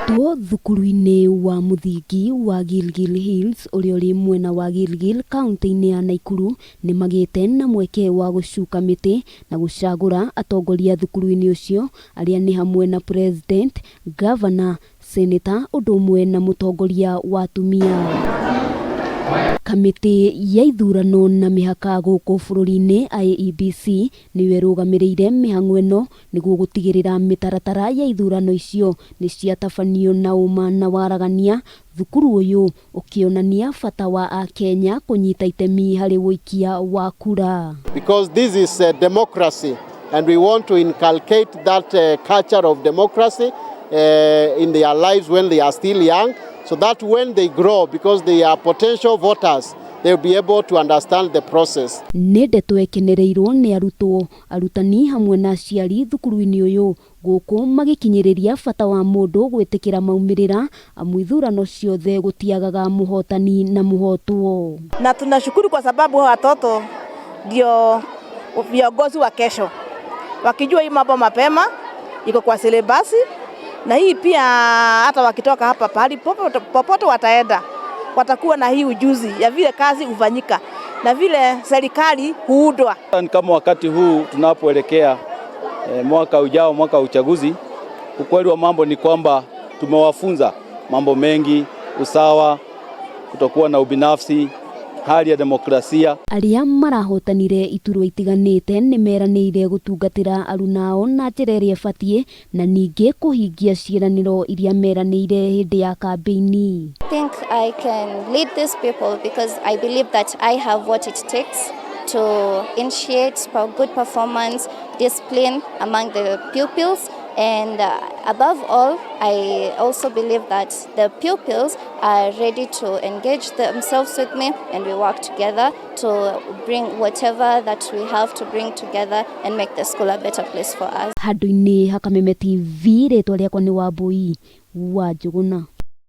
Arutwo thukuru-inĩ wa mũthingi wa Gilgil Hills ũrĩa ũrĩ mwena wa Gilgil kauntĩ-inĩ ya Naikuru nĩ magĩte na mweke wa gũcuka mĩtĩ na gũcagũra atongoria thukuru-inĩ ũcio arĩa nĩ hamwe na president, governor, Seneta ũndũ ũmwe na mũtongoria wa atumia. Kamĩtĩ ya ithurano na mĩhaka gũkũ bũrũri-inĩ IEBC nĩyo ĩrũgamĩrĩire mĩhang'o ĩno nĩguo gũtigĩrĩra mĩtaratara ya ithurano icio nĩ ciatabanio na ũma na waragania, thukuru ũyũ ũkĩonania bata wa Akenya kũnyita itemi harĩ ũikia wa kura. Because this is a democracy and we want to inculcate that culture of democracy in their lives when they are still young so that when they grow, because they are potential voters, they will be able to understand the process. Nĩ ndeto ĩkenereirwo nĩ arutwo, arutani hamwe na aciari thukuru-inĩ ũyũ gũkũ magĩkinyĩrĩria bata wa mũndũ gwĩtĩkĩra maumĩrĩra amu ithurano ciothe gũtiagaga mũhotani na mũhotwo. Na tunashukuru kwa sababu hao watoto ndio viongozi wa kesho, wakijua hii mambo mapema, iko kwa syllabus, na hii pia hata wakitoka hapa pahali popote, popote wataenda watakuwa na hii ujuzi ya vile kazi hufanyika na vile serikali huundwa. Kama wakati huu tunapoelekea mwaka ujao, mwaka wa uchaguzi, ukweli wa mambo ni kwamba tumewafunza mambo mengi: usawa, kutokuwa na ubinafsi, hali ya demokrasia. Arĩa marahotanire iturwa itiganĩte nĩ meranĩire gũtungatĩra arunao na njĩra ĩrĩa ĩbatiĩ na ningĩ kũhingia ciĩranĩro iria meranĩire hĩndĩ ya kambĩini. I think I can lead these people because I believe that I have what it takes to initiate good performance, discipline among the pupils, and above all, I also believe that the pupils are ready to engage themselves with me and we work together to bring whatever that we have to bring together and make the school a better place for us. Handũ-inĩ ha Kameme TV, rĩtwa rĩakwa nĩ Wambui wa Njũgũna.